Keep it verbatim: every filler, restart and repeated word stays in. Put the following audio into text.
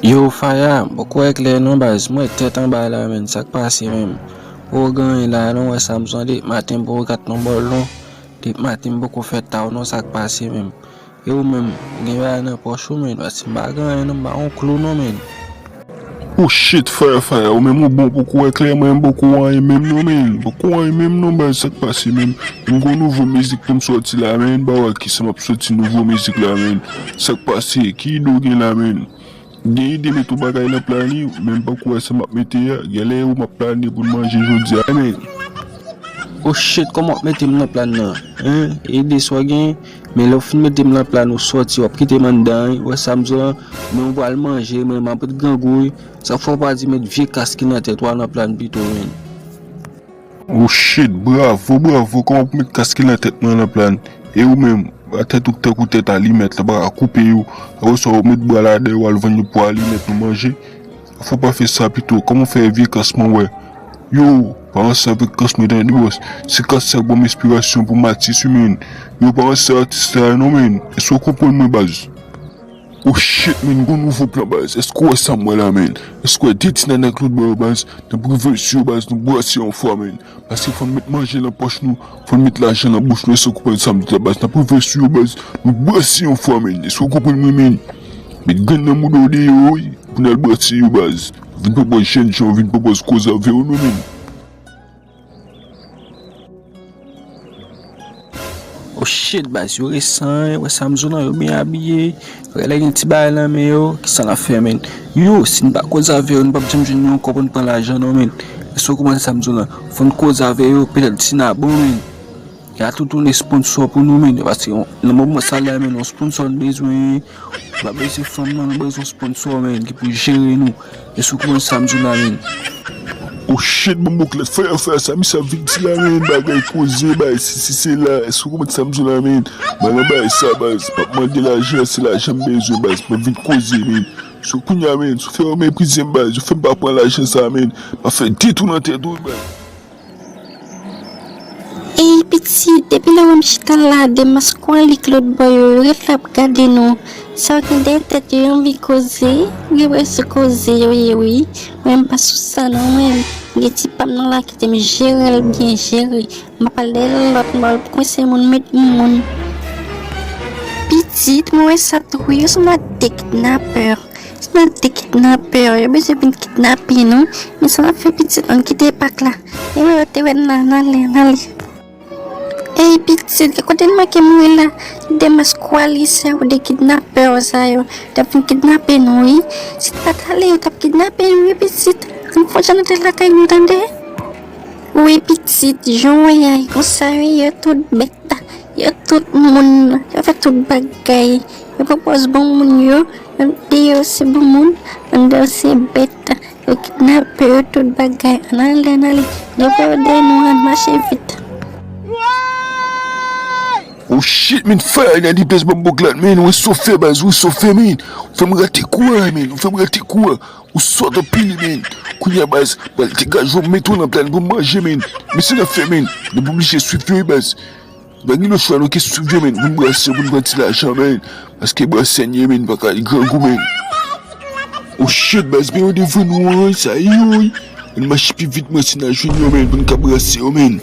Yo, Faya, m poko wè klè non, baz. M wè tèt anba la, menn. Sa k pase menm? Ou gen anyen la non, wè sa m sonje. Depi maten m poko kat non bòl non. Depi maten m poko fè taw non, sa k pase menm? E ou menm, ou gen bagay nan pòch ou, menn? Paske m pa gen anyen non, m pa yon klou non, menn. Oh shit, Faya, Faya, ou menm ou bon, poko wè klè, mwen menm poko wè anyen menm non, menn. Poko wè anyen menm non, baz, sa k pase menm? M gon nouvo mizik pou m sòti la, menn. Ba wè kisa m ap sòti nouvo mizik la, menn. Sa k pase? Ki ide w gen la, menn? Gen ide met yon bagay nan plan li, men m poko wè sa m ap mete a. Genlè ou m ap plane pou n manje jodi a, men. Oh shit, kòman w ap mete m nan plan nan? Hein? Ide sa w gen, men lè w fin mete m nan plan ou sòti, w ap kite m anndan, wi. Wè sa m di w lan, men ou pral manje, men m ap ret grangou, wi. Sa fò w pa di met vye kas ki nan tèt ou a nan plan pito, men. Oh shit, bravo, bravo, kòman pou met kas ki nan tèt mwen nan plan? E ou menm, a tèt ou tankou tèt alimèt, la pa ka koupe yo. Apre sa, ou met bra ladan yo, al vann yo pou alimèt nou manje. Fò pa fè sa pito, kòman fè vye kas mwen wè? Yo, pa ranse avèk kas mwen tande bòs. Se kas sa k ban m enspirasyon pou m atis wi, menn. Yo, pa ranse atis la non, menn. Èske w konprann mwen, baz? Oh shit, menn, gon nouvo plan, baz. Èske w wè sa m wè la, menn? Èske w wè de ti nana ak lòt bò yo, baz? N ap rive sou yo, baz, nou brase yon fwa, menn. Paske fò n met manje nan pòch nou, fò n met lajan nan bouch nou, èske w konprann sa m di la, baz? N ap rive sou yo, baz, nou brase yon fwa, menn. Èske w konprann mwen, menn? Met grenn nan mouda w deyò, wi, pou n al brase yo, baz. Vin pran pòz jènjan, vin pran pòz koze avè yo, non, menn. Oh shit, baz, yo resan, wè sa m di w lan, yo byen abiye. Wè lè gen ti bagay nan men yo, kisa n ap fè, menn? Yo, si n pa koze avè yo, nou p ap janm jwenn yo ankò pou n pran lajan, non, menn. Èske w konprann sa m di w lan? Fò n koze avè yo, petèt si n a bon, menn. Y a tou tounen sponsò pou nou, menn. Paske nan moman sa la, menn, yon sponsò n bezwen. Nou pa bezwen fanm, non, nou bezwen sponsò, menn, ki pou jere nou. Èske w konprann sa m di w la, menn? Oh shit, bon bouklèt, fè afè sa, misye ap vin di la, menn, bagay koze, bagay sesi, sela. Èske w konprann sa m di w la, menn? Mwen nan bagay sa, baz. M ap mande lajan, se lajan m bezwen, baz. M ap vin koze, menn. So kounye a, menn, si w fè yo meprize m, baz, yo fè m pa pran lajan sa, menn. M ap fè de twou nan tèt ou, baz. Ey, pitit, depi lè w wè m chita la, Demas Kwali ak lòt bò yo, yo ret la ap gade nou. Sa w gen dèyè tèt yo, yo anvi koze, yo gen prèske koze yo ye, wi. Mwen, m pa sou sa, non, mwen. M gen ti pa m nan la, kite m jere l byen jere. M pa pral dèyè lòt, m pa pral kwense moun, met moun. Pitit, mwen wè sa tou, wi, yo sanble ak de kidnapè. Se nan de kidnapè yo bezwen vin kidnape nou. Men sa n ap fè pitit, ann kite pak la. E yo te wè n la, n ale, n ale. Ey pitit, gad kote n manke mouri la. Demas Kwali, se yo de kidnapè yo sa yo. T ap vin kidnape nou, wi. Si n pa t ale, yo t ap kidnape nou, wi pitit. Ann fon jan nou te lakay nou, tande. Wi pitit, jan w wè a, konsa, wi, yo tout bèt. Yo tout moun, yo fè tout bagay. Yo pran pòz bon moun yo, yo di yo se bon moun, anndan yo se bèt. Yo kidnape yo tout bagay. Ann ale, ann ale. Yo pa yo dèyè nou, ann mache vit. Oh shit, men fè a nan deplèsman bòk la, men ou sofè baz, ou sofè, men. Ou fè m rate kou a, men. Ou fè m rate kou a. Ou sòt anpil, men. Kounye a baz, pral te gaj ou mete w nan plan pou manje, men. Men se n ap fè, men. Nou oblije swiv yo, baz. Pa gen lòt chwa, nou ke swiv yo, men, pou n brase, pou n pran ti lajan, men. Paske brase n ye, men, pa ka grangou, men. Oh shit, baz, men yo devan nou, wi, sa ye, wi. Ann mache pi vit, mwen, si n a jwenn yo, men, pou n ka brase yo, men.